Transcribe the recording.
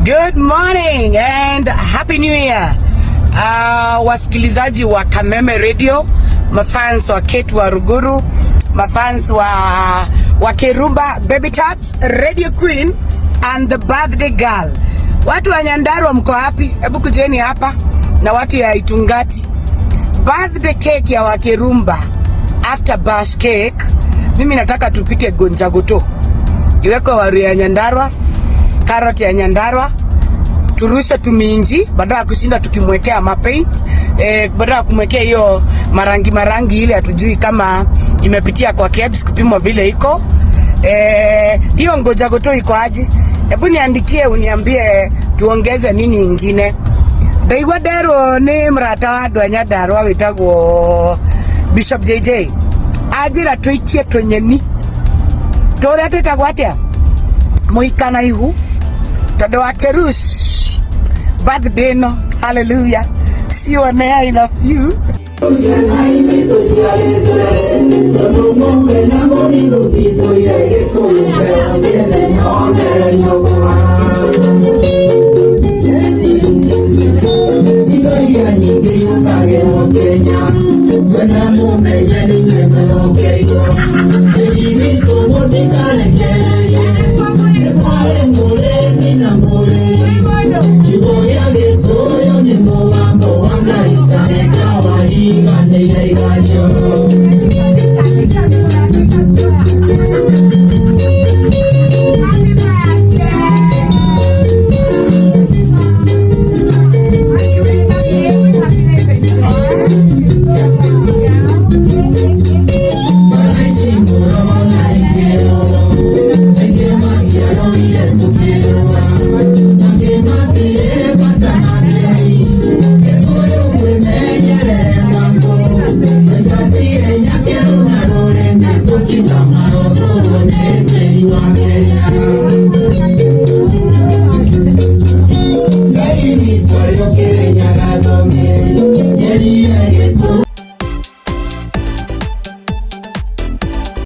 Good morning and happy new year. Wasikilizaji wa Kameme Radio, mafans wa Kate wa Ruguru, mafans wa Kerumba Baby Taps, Radio Queen and the birthday girl. Watu wa Nyandarua mko wapi? Hebu kujeni hapa na watu ya Itungati. Birthday cake ya Wakerumba after bash cake. Mimi nataka tupike gonjagoto. Iwekwe waru ya Nyandarua, carrot ya Nyandarua, turushe tuminji badala ya kushinda tukimwekea mapaint, badala ya kumwekea hiyo marangi marangi ile hatujui kama imepitia kwa KEBS kupimwa vile iko. Hiyo ngojagoto iko aje? Hebu niandikie uniambie tuongeze nini ingine. Ndaigua nderwo nĩ mũrata wa andũ a Nyandarua wĩtagwo Bishop JJ anjĩra tũikie tũnyeni tũrĩa twĩtagwo atĩa, mũhikana ihu, tondũ wa Kerush birthday no. Hallelujah, see you on air in a few. Ciana ici tũciarĩtwe tondũ ng'ombe na mbũri gũtitũire Gĩkũyũ, mbeũ njĩthĩ monererio kwa indo iria nyingĩ ihũthagĩrwo Kenya, twenda mũmenye nĩ inyuĩ mwĩhokeirwo tĩri witũ, mũtikarekererie nĩ mwarĩ mũrĩmi na mũrĩi. Kiugo gĩa Gĩkũyũ nĩ mũgambo wa Ngai, kareka wariganĩire iganjo. Maraici mũrona ikĩrwo aingĩ matiarũire tũkĩrũa, angĩ matirĩ bata na Ngai. Gĩkũyũ mwĩmenyerere mangũ tũngatire nyakĩrũ na rũrĩmĩ tũkiuga marothũrwo nĩ tĩri wa Kenya. Ngai witũ arĩ o Kĩrĩnyaga thome.